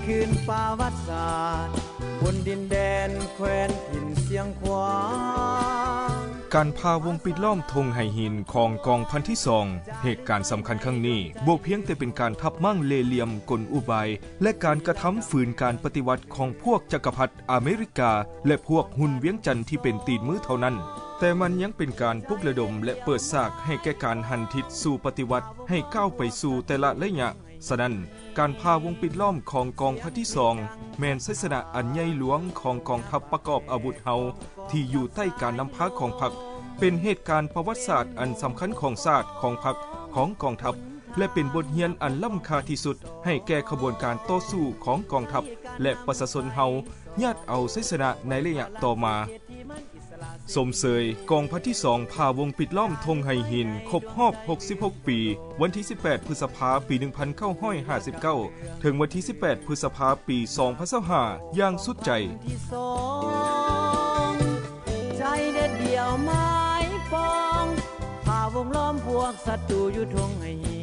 ຄືນປະຫວັດສາດ ບົນດິນແດນແຄວ້ນຖິ່ນຊຽງຂວາງ. ການຜ່າວົງປິດລ້ອມທົ່ງໄຫຫີນຂອງກອງພັນທີສອງ ເຫດການສຳຄັນຄັ້ງນີ້ ບໍ່ພຽງແຕ່ເປັນການທັບມ້າງເລ່ຫຼ່ຽມກົນອຸບາຍ ແລະ ການກະທຳຝືນການປະຕິວັດຂອງພວກຈັກກະພັດອາເມລິກາ ແລະ ພວກຮຸ່ນວຽງຈັນທີ່ເປັນຕີນມືເທົ່ານັ້ນ, ແຕ່ມັນຍັງເປັນການປຸກລະດົມ ແລະ ເປີດສາກໃຫ້ແກ່ການຫັນທິດສູ່ປະຕິວັດໃຫ້ກ້າວໄປສູ່ແຕ່ລະໄລຍະ. ສະນັ້ນ, ການຜ່າວົງປິດລ້ອມຂອງກອງພັນທີສອງ ແມ່ນໄຊຊະນະອັນໃຫຍ່ຫຼວງຂອງກອງທັບປະກອບອາວຸດເຮົາ ທີ່ຢູ່ໃຕ້ການນຳພາຂອງພັກ, ເປັນເຫດການປະຫວັດສາດອັນສຳຄັນຂອງຊາດ, ຂອງພັກ, ຂອງກອງທັບ ແລະ ເປັນບົດຮຽນອັນລ້ຳຄ່າທີ່ສຸດໃຫ້ແກ່ຂະບວນການຕໍ່ສູ້ຂອງກອງທັບ ແລະ ປະຊາຊົນເຮົາ ຍາດເອົາໄຊຊະນະໃນໄລຍະຕໍ່ມາ. ຊົມເຊີຍກອງພັນທີສອງ ຜ່າວົງປິດລ້ອມທົ່ງໄຫຫີນ ຄົບຮອບຫົກສິບຫົກປີ, ວັນທີສິບແປດ ພຶດສະພາ ປີໜຶ່ງພັນເກົ້າຮ້ອຍຫ້າສິບເກົ້າ ເຖິງວັນທີສິບແປດ ພຶດສະພາ ປີສອງພັນຊາວຫ້າ ຢ່າງສຸດໃຈ. ທີ່ສອງ ໃຈເດັດດ່ຽວໝາຍປອງ ພາວົງລ້ອມພວກສັດຕູຢູ່ທົ່ງໄຫຫີ